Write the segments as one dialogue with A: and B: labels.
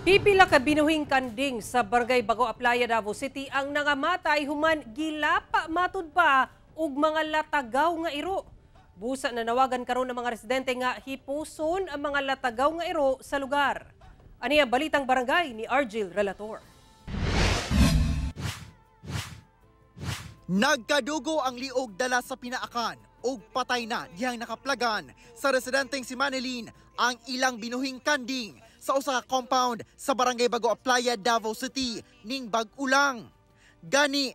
A: Pipila ka binuhing kanding sa Barangay Bago Aplaya, Davao City ang nangamatay human gilapa matud pa og mga latagaw nga iro. Busa nanawagan karon ng mga residente nga hipuson ang mga latagaw nga iro sa lugar. Ani ang Balitang Barangay ni Argil Relator.
B: Nagkadugo ang liog dala sa pinaakan ug patay na dihang nakaplagan sa residenteng si Manilyn ang ilang binuhing kanding sa usa ka compound sa Barangay Bago Aplaya, Davao City ning bag-ulang. Gani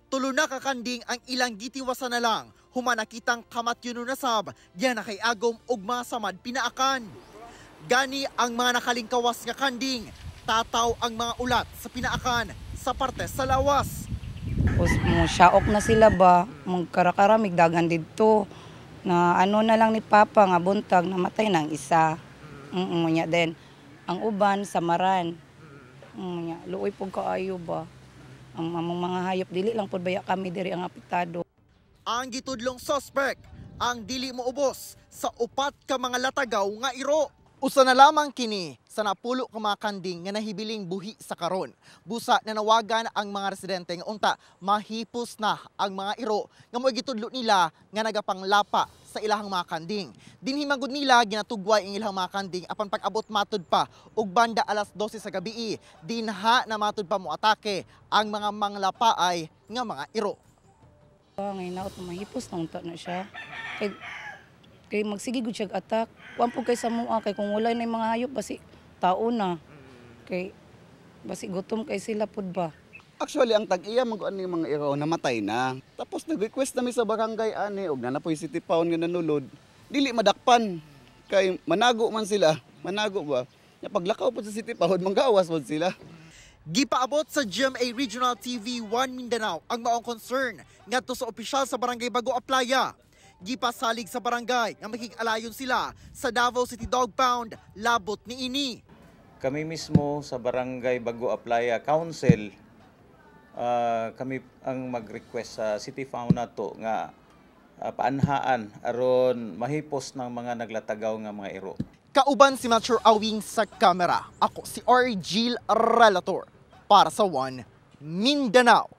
B: tulo na ka kanding ang ilang gitiwasan na lang human nakitang kamatyon na sab diha nakaiagom og mga samad pinaakan. Gani ang mga nakalingkawas nga kanding, tataw ang mga ulat sa pinaakan sa parte sa lawas.
C: Tapos mo siyaok na sila ba, magkarakaramig dagan didto. Na ano na lang ni Papa nga buntag, namatay na ang isa. Nya then ang uban samaran. Nya luoy pud kaayo ba. Ang among mga hayop, dili lang pud baya kami diri ang apektado.
B: Ang gitudlong suspect ang dili moubos sa upat ka mga latagaw nga iro. Usa na lamang kini sa napulo ka mga kanding nga nahibiling buhi sa karon. Busa nanawagan ang mga residente nga unta mahipos na ang mga iro nga mo'y gitudlo nila nga nagapanglapa sa ilahang mga kanding. Dinhi man gud nila ginatugway ang ilang mga kanding, apan pag-abot matud pa og banda alas 12 sa gabi, dinha na matud pa moatake ang mga manglapaay nga mga iro.
C: Ngay naot mahipos na unta na siya. Kay magsige gud siya attack. Kuan pud kay sa mua, kay kung wala na yung mga hayop, basi tao na. Kay basi gutom kay sila pud ba.
D: Actually, ang tag-iya man ani mga iro namatay na. Tapos nag-request nami sa barangay ani og naa poy city pound nga nanulod. Dili madakpan kay manago man sila, manago ba? Nya paglakaw pod sa city pound, manggawas pod sila.
B: Gipaabot sa GMA Regional TV 1 Mindanao ang maong concern ngadto sa opisyal sa Barangay Bago Aplaya. Gipasalig sa barangay nga makig-alayon sila sa Davao City Dog Pound labot niini.
E: Kami mismo sa Barangay Bago Aplaya Council, kami ang mag-request sa City Fauna to nga paanhaan aron mahipos ng mga naglatagaw nga mga iro.
B: Kauban si Mature Awing sa kamera. Ako si Argil Relator para sa One Mindanao.